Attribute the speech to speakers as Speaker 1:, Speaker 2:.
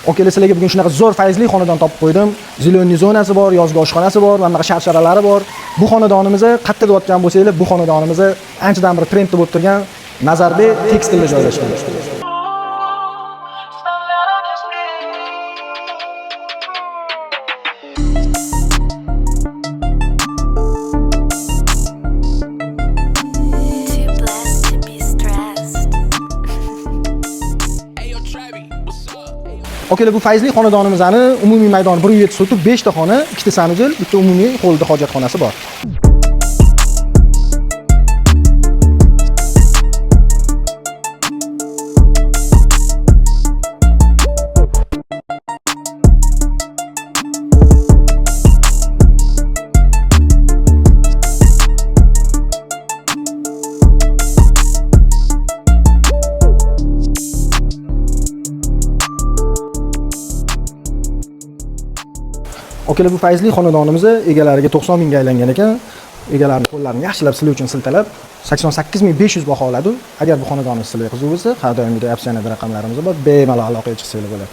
Speaker 1: Okalar, sizlarga bugun shunaqa zo'r fayzli xonadon topib qo'ydim. Зелёный zonasi bor, yozgi oshxonasi bor, mana bunaqa sharsharalari bor. Bu xonadonimiz qayerda deyotgan bo'lsanglar, bu xonadonimiz anchadan beri trendda bo'lib turgan Nazarbek tekstilda joylashgan.
Speaker 2: Too blessed to be stressed.
Speaker 1: Okalar, bu fayzli xonadonimizni umumiy maydoni 107 sotix, 5 ta xona, ikkita sanuzel, bitta umumiy holda hojatxonasi bor. Okalar, bu fayzli xonadonimiz egalariga 90 mingga aylangan ekan. Egalarini qo'llarini yaxshilab sizlar uchun siltalab 88 500 baho oladi. Agar bu xonadonimiz sizlarga qiziq bo'lsa, har doimgidek opsionada raqamlarimiz bor, bemalol aloqaga chiqsanglar bo'ladi.